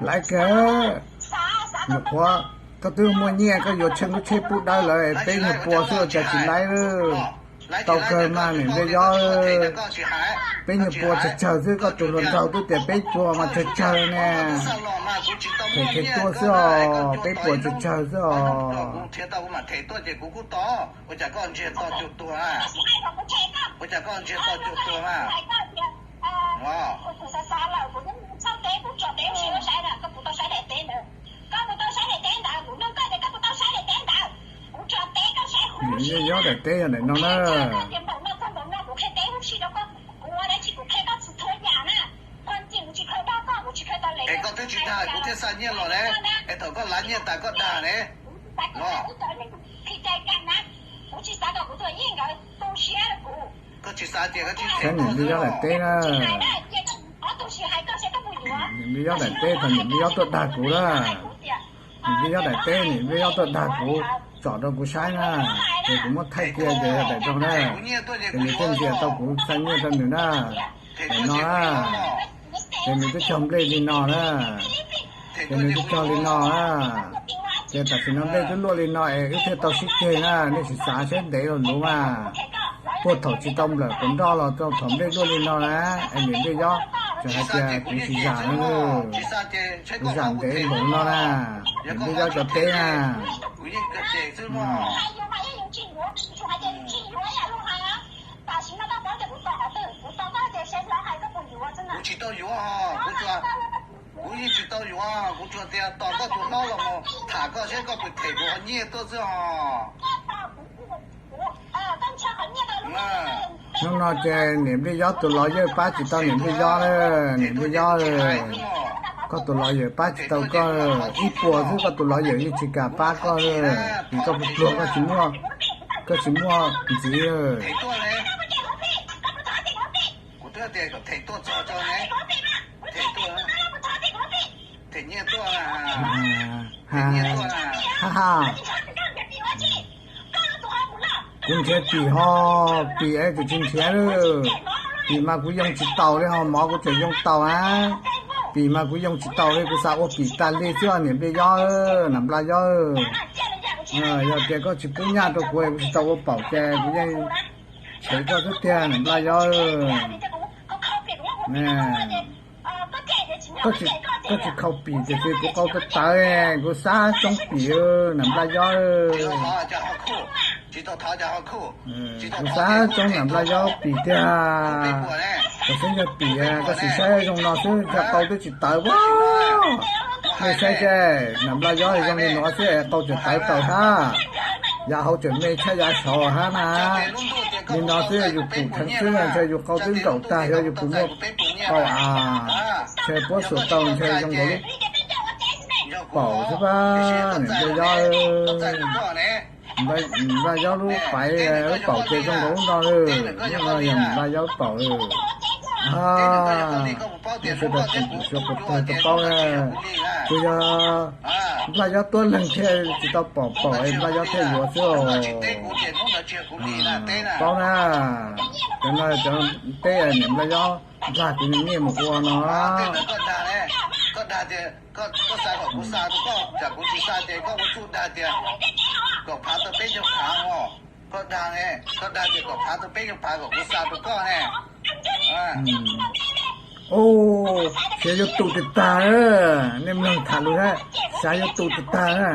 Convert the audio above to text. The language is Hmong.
Laiv kawg, nyuam qhuav koj twb muaj nyiaj koj yuav tsheej lub tsheb pub dawb lawm, peb nyuag pua xwb ua cas tsis laiv. Tau kawg mas niam Npliaj Yob, peb nyuag pua tsawg tsawg xwb, koj tus hluas nraug twb tias peb pua mas tsawg tsawg ne. Them them tuaj xwb os, peb pua tsawg tsawg xwb os. Niam Npliaj Yob daim teb yog daim no na. Es koj twb tsis dag kuv thiaj xa nyiaj los ne, es thaum koj lav nyiaj tas koj dag ne. Saib niam Npliaj Yob daim teb na. Niam Npliaj Yob daim teb, thaum niam Npliaj Yob tuaj dag kuv na. Niam Npliaj Yob daim teb, niam Npliaj Yob tuaj dag kuv, tsom rau kuv saib na. Ces kuv muab thaij kiag ces yog daim zoo na. Ces nws thiaj ntxias tau kuv xa nyiaj rau nws na. Daim no na. Ces nws twb cog nplej li no na. Ces nws twb cog li no na. Ces tam sim no nplej twb luaj li no es wb thiaj tau sib ceg na, nej sim xav saib ntev los luv mas. Puag thaum tsis tau nplawm quav nroj los rau thaum nplej luaj li no na, es niam Npliaj Yob tseem hais tias kuv tsis zam no, kuv zam ntev npaum no na, niam Npliaj Yob cov teb na. Kuv tsis tau yuav, kuv yeej tsis tau yuav, kuv tsuas tias tos koj tus hlob los mus tham koj seb koj puas them kuv qhov nyiaj tuaj xwb os. Hnub no ces niam Npliaj Yob tus lawyer pab tsis tau niam Npliaj Yob, niam Npliaj Yob, koj tus lawyer pab tsis tau koj, ib puas xwb koj tus lawyer yeej tsis kam pab koj, vim koj pluag pluag koj tsis muaj, koj tsis muaj ntxiv. Ha ha ha. Kuv nrhiav pim ho, pim es kuv tsis nrhiav lawm. Pim mas kuv yoo tsis taus li ho mov kuv tseem yoo taus na. Pim mas kuv yoo tsis taus li, kuv xav ua pim tas li xwb niam Npliaj Yob, nam Nplaj Yob. Yog tias koj tsis pub nyaj rau kuv, kuv tsis tau ua paum ces kuv yeej tshev koj xwb tiag nam Nplaj Yob. Koj tsis khaus pim tiam sis kuv qau tawv tawv, kuv xav tsoob pim nam Nplaj Yob. Kuv xav tsoob nam Nplaj Yob pim tiag. Koj xub yog pim, koj sim saib zoo no xwb, yog qau twb tsis tawv as. Nej saib seb, nam Nplaj Yob zoo li no xwb es qau tseem tawv taus hab. Yav hauv tseem me tshaj yav saud hab na. Li no xwb yus pum dheev xwb ntshe yus qau twb nkaum tag, yog yus pum muaj qau as, ntshe puab xuas tau ntshe zoo nkaus lub paum xwb pab. Nplaj Yob, Nplaj Yob lub paiv lub paum ces zoo nkaus lub no lawm, no yog Nplaj Yob paum lawm. Sawv daws tseem tsum xyuas kuv tag tau paub na, tsuas yog Nplaj Yob tuab leeg thiaj tsis tau pom paum es Nplaj Yob thiaj yuav xwb os. Paub na, cov no cov teb niam Nplaj Yob dag kuv nyiaj mus ua no. Koj dag tias koj, koj xav kom kuv xa rau koj, tsam kuv tsis xa ces koj ua txuj dag tias kom phav tau peb caug phav os. Koj dag, koj dag tias kom phav tau peb caug phav kom kuv xa rau koj ne. Ua, xav yuav tus tis tag, nej mloog tham lus hab, xav yuav tus tis tag na.